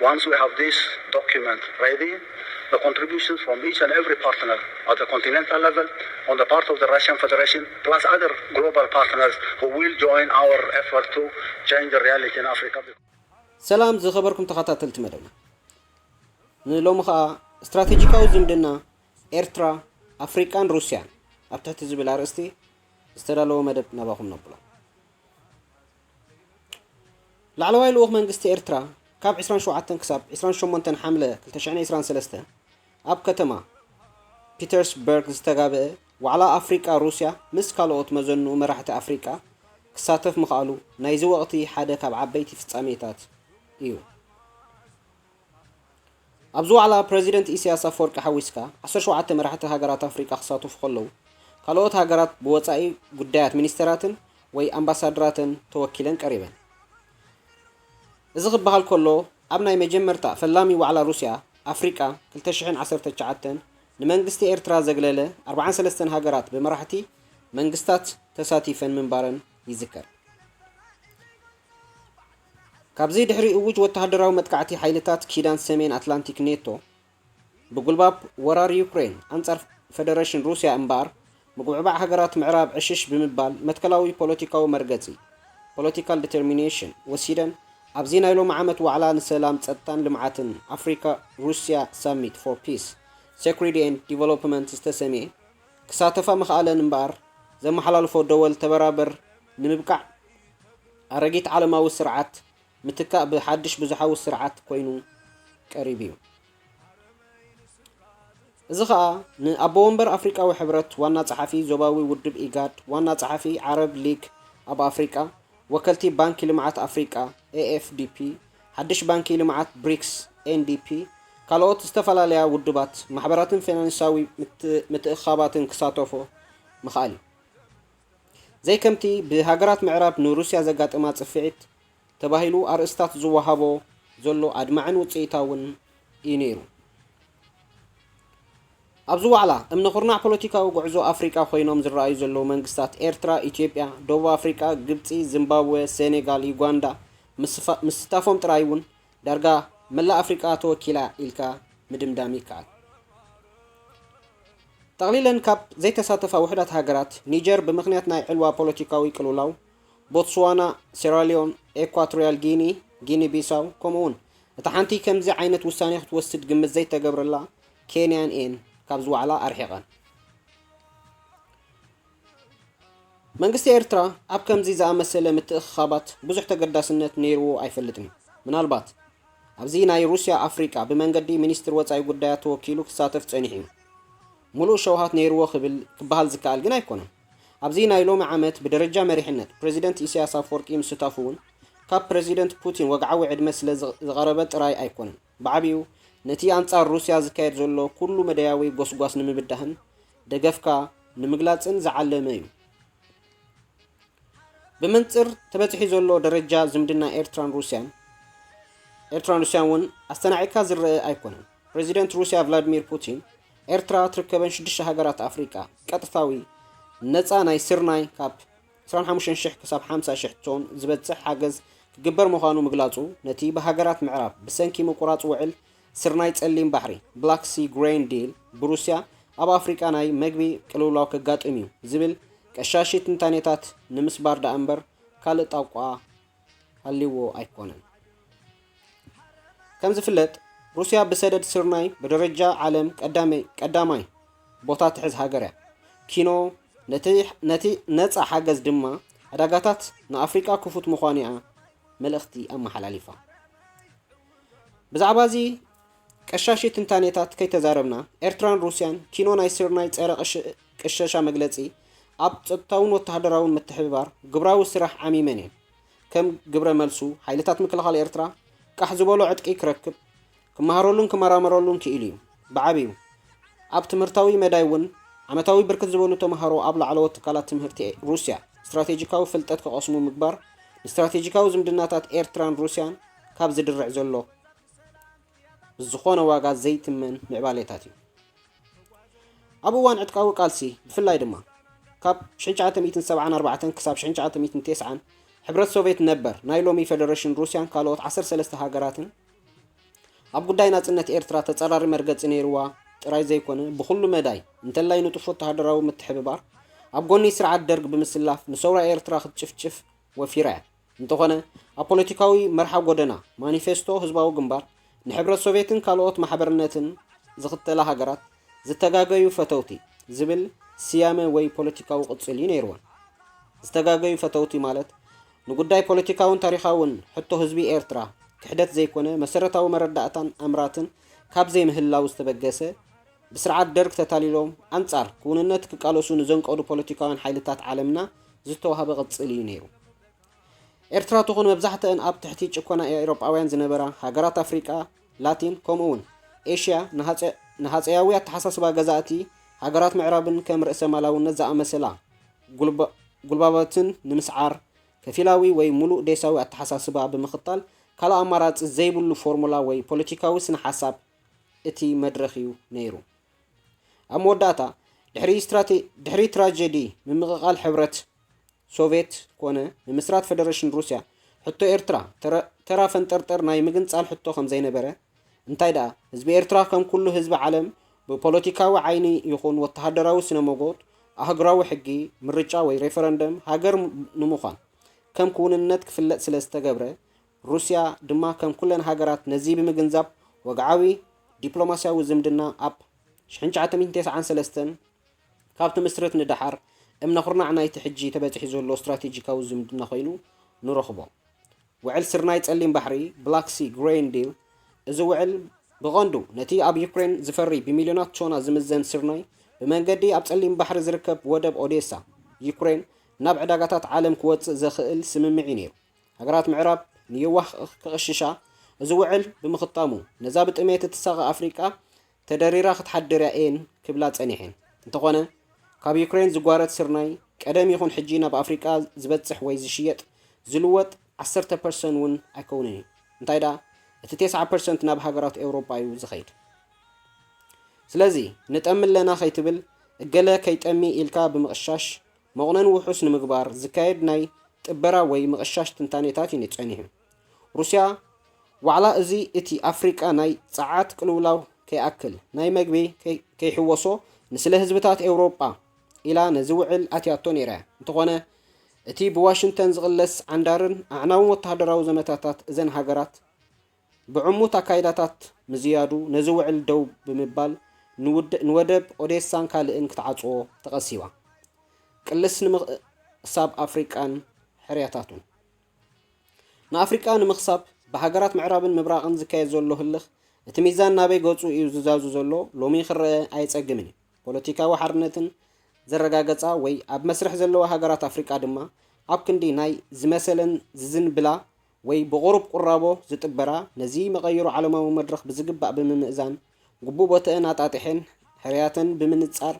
Once we have this document ready, the contributions from each and every partner at the continental level, on the part of the Russian Federation, plus other global partners who will join our effort to change the reality in Africa. ሰላም ዝኸበርኩም ተኸታተልቲ መደብና፣ ንሎሚ ኸኣ ስትራቴጂካዊ ዝምድና ኤርትራ፣ ኣፍሪቃን ሩስያን ኣብ ትሕቲ ዝብል ኣርእስቲ ዝተዳለወ መደብ ናባኹም ነብሎ። ላዕለዋይ ልኡኽ መንግስቲ ኤርትራ ካብ ዕስራን ሸውዓተን ክሳብ ዕስራን ሸሞንተን ሓምለ ክልተ ሽሕን ዕስራን ሰለስተን ኣብ ከተማ ፒተርስበርግ ዝተጋበአ ዋዕላ ኣፍሪቃ ሩስያ ምስ ካልኦት መዘንኡ መራሕቲ ኣፍሪቃ ክሳተፍ ምኽኣሉ ናይዚ ወቕቲ ሓደ ካብ ዓበይቲ ፍጻሜታት እዩ። ኣብዚ ዋዕላ ፕረዚደንት ኢሳያስ ኣፈወርቂ ሓዊስካ ዓሰርተ ሸውዓተ መራሕቲ ሃገራት ኣፍሪቃ ክሳተፉ ከለዉ ካልኦት ሃገራት ብወጻኢ ጉዳያት ሚኒስተራትን ወይ ኣምባሳደራተን ተወኪለን ቀሪበን። እዚ ክበሃል ከሎ ኣብ ናይ መጀመርታ ፈላሚ ዋዕላ ሩስያ ኣፍሪቃ ክልተ ሽሕን ዓሰርተ ትሽዓተን ንመንግስቲ ኤርትራ ዘግለለ ኣርብዓን ሰለስተን ሃገራት ብመራሕቲ መንግስታት ተሳቲፈን ምንባረን ይዝከር። ካብዚ ድሕሪ እውጅ ወተሃደራዊ መጥቃዕቲ ሓይልታት ኪዳን ሰሜን ኣትላንቲክ ኔቶ ብጉልባብ ወራር ዩክሬን ኣንጻር ፈደረሽን ሩስያ እምበኣር ምጉዕባዕ ሃገራት ምዕራብ ዕሽሽ ብምባል መትከላዊ ፖለቲካዊ መርገጺ political determination ወሲደን ኣብዚ ናይ ሎሚ ዓመት ዋዕላ ንሰላም ጸጥታን ልምዓትን ኣፍሪካ ሩስያ summit for peace security and development ዝተሰምየ ክሳተፋ ምኽኣለን እምበኣር ዘመሓላልፎ ደወል ተበራበር ንምብቃዕ ኣረጊት ዓለማዊ ስርዓት ምትካእ ብሓድሽ ብዙሓዊ ስርዓት ኮይኑ ቀሪቡ እዩ። እዚ ኸኣ ንኣቦ ወንበር ኣፍሪቃዊ ሕብረት ዋና ጸሓፊ፣ ዞባዊ ውድብ ኢጋድ ዋና ጸሓፊ፣ ዓረብ ሊግ ኣብ ኣፍሪቃ፣ ወከልቲ ባንኪ ልምዓት ኣፍሪቃ ኤኤፍዲፒ፣ ሓድሽ ባንኪ ልምዓት ብሪክስ ኤንዲፒ፣ ካልኦት ዝተፈላለያ ውድባት፣ ማሕበራትን ፋይናንሳዊ ምትእኽኻባትን ክሳተፎ ምኽኣል እዩ። ዘይከምቲ ብሃገራት ምዕራብ ንሩስያ ዘጋጠማ ጽፍዒት ተባሂሉ ኣርእስታት ዝወሃቦ ዘሎ ኣድማዕን ውጽኢታውን እዩ ነይሩ። ኣብዚ ዋዕላ እምነ ኩርናዕ ፖለቲካዊ ጉዕዞ ኣፍሪቃ ኮይኖም ዝረኣዩ ዘለዉ መንግስታት ኤርትራ፣ ኢትዮጵያ፣ ደቡብ ኣፍሪቃ፣ ግብጺ፣ ዚምባብወ፣ ሴኔጋል፣ ዩጋንዳ ምስታፎም ጥራይ እውን ዳርጋ መላእ ኣፍሪቃ ተወኪላ ኢልካ ምድምዳም ይከኣል። ጠቕሊለን ካብ ዘይተሳተፋ ውሑዳት ሃገራት ኒጀር ብምኽንያት ናይ ዕልዋ ፖለቲካዊ ቅልውላው፣ ቦትስዋና፣ ሴራሊዮን፣ ኤኳቶሪያል ጊኒ፣ ጊኒ ቢሳው ከምኡውን እታ ሓንቲ ከምዚ ዓይነት ውሳኔ ክትወስድ ግምት ዘይተገብረላ ኬንያን እየን ካብዚ ዋዕላ ኣርሒቐን። መንግስቲ ኤርትራ ኣብ ከምዚ ዝኣመሰለ ምትእኽኻባት ብዙሕ ተገዳስነት ነይርዎ ኣይፈልጥን እዩ። ምናልባት ኣብዚ ናይ ሩስያ ኣፍሪቃ ብመንገዲ ሚኒስትር ወጻኢ ጉዳያት ተወኪሉ ክሳተፍ ጸኒሑ እዩ። ሙሉእ ሸውሃት ነይርዎ ክብል ክበሃል ዝከኣል ግን ኣይኮነን። ኣብዚ ናይ ሎሚ ዓመት ብደረጃ መሪሕነት ፕረዚደንት ኢሳያስ ኣፈወርቂ ምስታፉ እውን ካብ ፕረዚደንት ፑቲን ወግዓዊ ዕድመ ስለ ዝቐረበ ጥራይ ኣይኮነን። ብዓቢኡ ነቲ ኣንጻር ሩስያ ዝካየድ ዘሎ ኩሉ መዳያዊ ጎስጓስ ንምብዳህን ደገፍካ ንምግላጽን ዝዓለመ እዩ። ብመንጽር ተበጺሑ ዘሎ ደረጃ ዝምድና ኤርትራን ሩስያን ኤርትራን ሩስያን እውን ኣስተናዒቕካ ዝረአ ኣይኮነን። ፕረዚደንት ሩስያ ቭላድሚር ፑቲን ኤርትራ ትርከበን ሽዱሽተ ሃገራት ኣፍሪቃ ቀጥታዊ ነጻ ናይ ስርናይ ካብ ዕስራን ሓሙሽተን ሽሕ ክሳብ ሓምሳ ሽሕ ቶን ዝበጽሕ ሓገዝ ክግበር ምዃኑ ምግላጹ ነቲ ብሃገራት ምዕራብ ብሰንኪ ምቁራጽ ውዕል ስርናይ ጸሊም ባሕሪ Black Sea Grain Deal ብሩስያ ኣብ ኣፍሪቃ ናይ መግቢ ቅልውላው ከጋጥም እዩ ዝብል ቀሻሺ ትንታኔታት ንምስባር ደኣ እምበር ካልእ ጣቋ ሃልይዎ ኣይኮነን። ከም ዝፍለጥ ሩስያ ብሰደድ ስርናይ ብደረጃ ዓለም ቀዳመይ ቀዳማይ ቦታ ትሕዝ ሃገር እያ። ኪኖ ነቲ ነቲ ነጻ ሓገዝ ድማ ዕዳጋታት ንኣፍሪቃ ክፉት ምዃኑ እያ መልእኽቲ ኣመሓላሊፋ። ብዛዕባ እዚ ቀሻሺ ትንታኔታት ከይተዛረብና ኤርትራን ሩስያን ኪኖ ናይ ስርናይ ጸረ ቅሸሻ መግለጺ ኣብ ጸጥታውን ወተሃደራውን ምትሕብባር ግብራዊ ስራሕ ዓሚመን እየን። ከም ግብረ መልሱ ሓይልታት ምክልኻል ኤርትራ ቃሕ ዝበሎ ዕጥቂ ክረክብ ክመሃረሉን ክመራመረሉን ክኢሉ እዩ። ብዓቢኡ ኣብ ትምህርታዊ መዳይ እውን ዓመታዊ ብርክት ዝበሉ ተምሃሮ ኣብ ላዕለዎት ትካላት ትምህርቲ ሩስያ ስትራቴጂካዊ ፍልጠት ክቐስሙ ምግባር ንስትራቴጂካዊ ዝምድናታት ኤርትራን ሩስያን ካብ ዝድርዕ ዘሎ ብዝኾነ ዋጋ ዘይትመን ምዕባሌታት እዩ። ኣብ እዋን ዕጥቃዊ ቃልሲ ብፍላይ ድማ ካብ ሽሕን ትሽዓተ ሚእትን ሰብዓን ኣርባዕተን ክሳብ ሽሕን ትሽዓተ ሚእትን ተስዓን ሕብረት ሶቬት ነበር ናይ ሎሚ ፈደረሽን ሩስያን ካልኦት ዓሰርተ ሰለስተ ሃገራትን ኣብ ጉዳይ ናጽነት ኤርትራ ተጸራሪ መርገጺ ነይርዋ ጥራይ ዘይኮነ፣ ብኹሉ መዳይ እንተላይ ንጡፍ ወተሃደራዊ ምትሕብባር ኣብ ጎኒ ስርዓት ደርግ ብምስላፍ ንሰውራ ኤርትራ ክትጭፍጭፍ ወፊራ እያ። እንተኾነ፣ ኣብ ፖለቲካዊ መርሓ ጎደና ማኒፌስቶ ህዝባዊ ግንባር ንሕብረት ሶቬትን ካልኦት ማሕበርነትን ዝኽተላ ሃገራት ዝተጋገዩ ፈተውቲ ዝብል ስያመ ወይ ፖለቲካዊ ቅጽል እዩ ነይርወን። ዝተጋገዩ ፈተውቲ ማለት ንጉዳይ ፖለቲካውን ታሪኻውን ሕቶ ህዝቢ ኤርትራ ክሕደት ዘይኮነ መሰረታዊ መረዳእታን ኣምራትን ካብ ዘይምህላው ዝተበገሰ ብስርዓት ደርግ ተታሊሎም ኣንጻር ክውንነት ክቃለሱ ንዘንቀዱ ፖለቲካውያን ሓይልታት ዓለምና ዝተዋህበ ቅጽል እዩ ነይሩ። ኤርትራ ትኹን መብዛሕትአን ኣብ ትሕቲ ጭኮና ኤውሮጳውያን ዝነበራ ሃገራት ኣፍሪቃ፣ ላቲን ከምኡ እውን ኤሽያ ንሃጸ- ንሃጸያዊ ኣተሓሳስባ ገዛእቲ ሃገራት ምዕራብን ከም ርእሰ ማላውነት ዝኣመሰላ ጉልባ- ጉልባባትን ንምስዓር ከፊላዊ ወይ ሙሉእ ዴሳዊ ኣተሓሳስባ ብምኽታል ካልእ ኣማራጺ ዘይብሉ ፎርሙላ ወይ ፖለቲካዊ ስነ ሓሳብ እቲ መድረኽ እዩ ነይሩ። ኣብ መወዳእታ ድሕሪ ስትራቴ- ድሕሪ ትራጀዲ ምምቕቓል ሕብረት ሶቬት ኮነ ምምስራት ፈደረሽን ሩስያ ሕቶ ኤርትራ ተረ- ተራ ፈንጠርጠር ናይ ምግንጻል ሕቶ ከም ዘይነበረ እንታይ ደኣ ህዝቢ ኤርትራ ከም ኩሉ ህዝቢ ዓለም ብፖለቲካዊ ዓይኒ ይኹን ወተሃደራዊ ስነ መጎት ኣህጉራዊ ሕጊ ምርጫ ወይ ሬፈረንደም ሃገር ንምዃን ከም ክውንነት ክፍለጥ ስለ ዝተገብረ ሩስያ ድማ ከም ኩለን ሃገራት ነዚ ብምግንዛብ ወግዓዊ ዲፕሎማስያዊ ዝምድና ኣብ ሽሕን ትሽዓተ ሚእትን ተስዓን ሰለስተን ካብ ትምስርት ንደሓር እምነ ኩርናዕ ናይቲ ሕጂ ተበጺሑ ዘሎ ስትራቴጂካዊ ዝምድና ኮይኑ ንረኽቦ። ውዕል ስርናይ ጸሊም ባሕሪ፣ ብላክ ሲ ግሬን ዲል፣ እዚ ውዕል ብቐንዱ ነቲ ኣብ ዩክሬን ዝፈሪ ብሚልዮናት ቶና ዝምዘን ስርናይ ብመንገዲ ኣብ ጸሊም ባሕሪ ዝርከብ ወደብ ኦዴሳ፣ ዩክሬን፣ ናብ ዕዳጋታት ዓለም ክወጽእ ዘኽእል ስምምዕ እዩ ነይሩ። ሃገራት ምዕራብ ንየዋህ ክቕሽሻ እዚ ውዕል ብምኽታሙ ነዛ ብጥሜት እትሳቐ ኣፍሪቃ ተደሪራ ክትሓድር እያ እየን ክብላ ጸኒሐን። እንተኾነ ካብ ዩክሬን ዝጓረት ስርናይ ቀደም ይኹን ሕጂ ናብ ኣፍሪቃ ዝበጽሕ ወይ ዝሽየጥ ዝልወጥ ዓሰርተ ፐርሰንት እውን ኣይከውንን እዩ። እንታይ ደኣ እቲ ተስዓ ፐርሰንት ናብ ሃገራት ኤውሮጳ እዩ ዝኸይድ። ስለዚ ንጠሚ ኣለና ከይትብል እገለ ከይጠሚ ኢልካ ብምቕሻሽ መቑነን ውሑስ ንምግባር ዝካየድ ናይ ጥበራ ወይ ምቕሻሽ ትንታኔታት እዩ ጸኒሑ። ሩስያ ዋዕላ እዚ እቲ ኣፍሪቃ ናይ ጸዓት ቅልውላው ከይኣክል ናይ መግቢ ከይሕወሶ ንስለ ህዝብታት ኤውሮጳ ኢላ ነዚ ውዕል ኣትያቶ ነይራ እያ። እንተኾነ እቲ ብዋሽንግተን ዝቕለስ ዓንዳርን ኣዕናውን ወተሃደራዊ ዘመታታት እዘን ሃገራት ብዕሙት ኣካይዳታት ምዝያዱ ነዚ ውዕል ደው ብምባል ንወደብ ኦዴሳን ካልእን ክትዓጽዎ ተቐሲባ። ቅልስ ንምኽሳብ ኣፍሪቃን ሕርያታቱን ንኣፍሪቃ ንምኽሳብ ብሃገራት ምዕራብን ምብራቕን ዝካየድ ዘሎ ህልኽ እቲ ሚዛን ናበይ ገጹ እዩ ዝዛዙ ዘሎ ሎሚ ክረአ ኣየጸግምን እዩ። ፖለቲካዊ ሓርነትን ዘረጋገጻ ወይ ኣብ መስርሕ ዘለዋ ሃገራት ኣፍሪቃ ድማ ኣብ ክንዲ ናይ ዝመሰለን ዝዝንብላ ወይ ብቑሩብ ቁራቦ ዝጥበራ ነዚ መቐይሮ ዓለማዊ መድረኽ ብዝግባእ ብምምእዛን ግቡእ ቦተአን ኣጣጢሐን ሕርያተን ብምንጻር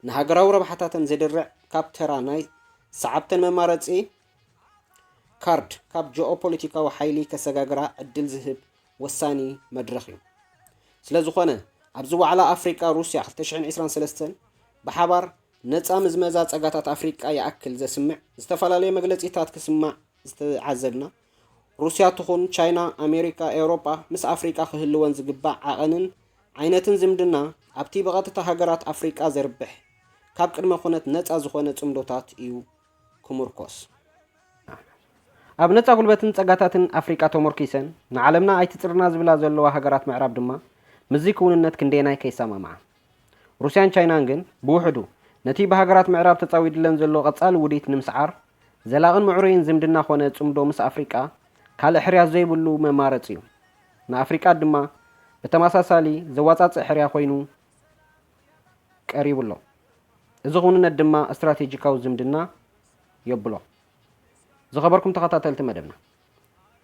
ንሃገራዊ ረብሓታተን ዘድርዕ ካብ ተራ ናይ ሰዓብተን መማረጺ ካርድ ካብ ጂኦ ፖለቲካዊ ሓይሊ ከሰጋግራ ዕድል ዝህብ ወሳኒ መድረኽ እዩ። ስለ ዝኾነ ኣብዚ ዋዕላ ኣፍሪቃ ሩስያ ክልተ ሽሕን ዕስራን ሰለስተን ብሓባር ነጻ ምዝመዛ ጸጋታት ኣፍሪቃ ይኣክል ዘስምዕ ዝተፈላለየ መግለጺታት ክስማዕ ዝተዓዘብና ሩስያ ትኹን ቻይና ኣሜሪካ ኤውሮጳ ምስ ኣፍሪቃ ክህልወን ዝግባእ ዓቐንን ዓይነትን ዝምድና ኣብቲ ብቐጥታ ሃገራት ኣፍሪቃ ዘርብሕ ካብ ቅድመ ኩነት ነጻ ዝኾነ ጽምዶታት እዩ ክምርኮስ። ኣብ ነጻ ጉልበትን ጸጋታትን ኣፍሪቃ ተመርኪሰን ንዓለምና ኣይትጽርና ዝብላ ዘለዋ ሃገራት ምዕራብ ድማ ምስዚ ክውንነት ክንደየናይ ከይሰማምዓ። ሩስያን ቻይናን ግን ብውሕዱ ነቲ ብሃገራት ምዕራብ ተጻዊድለን ዘሎ ቀጻሊ ውዲት ንምስዓር ዘላቕን ምዕሩይን ዝምድና ኮነ ጽምዶ ምስ ኣፍሪቃ ካልእ ሕርያት ዘይብሉ መማረጺ እዩ። ንኣፍሪቃ ድማ ብተመሳሳሊ ዘዋጻጽእ ሕርያ ኮይኑ ቀሪቡ ኣሎ። እዚ ክውንነት ድማ ስትራቴጂካዊ ዝምድና የብሎ። ዝኸበርኩም ተኸታተልቲ መደብና፣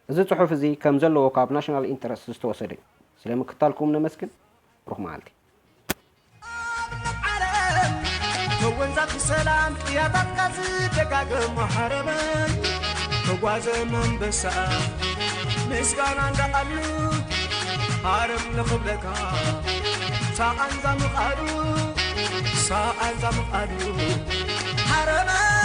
እዚ ጽሑፍ እዚ ከም ዘለዎ ካብ ናሽናል ኢንተረስት ዝተወሰደ እዩ። ስለ ምክታልኩም ነመስግን። ብሩኽ መዓልቲ። ተወንዛፊ ሰላም ቅያታትካ ዝደጋገም ሓረመን ተጓዘ መንበሳ ምስጋና እንዳኣሉ ሓረም ንኽብለካ ሳኣንዛ ምቓሉ ሳኣንዛ ምቓሉ ሓረመን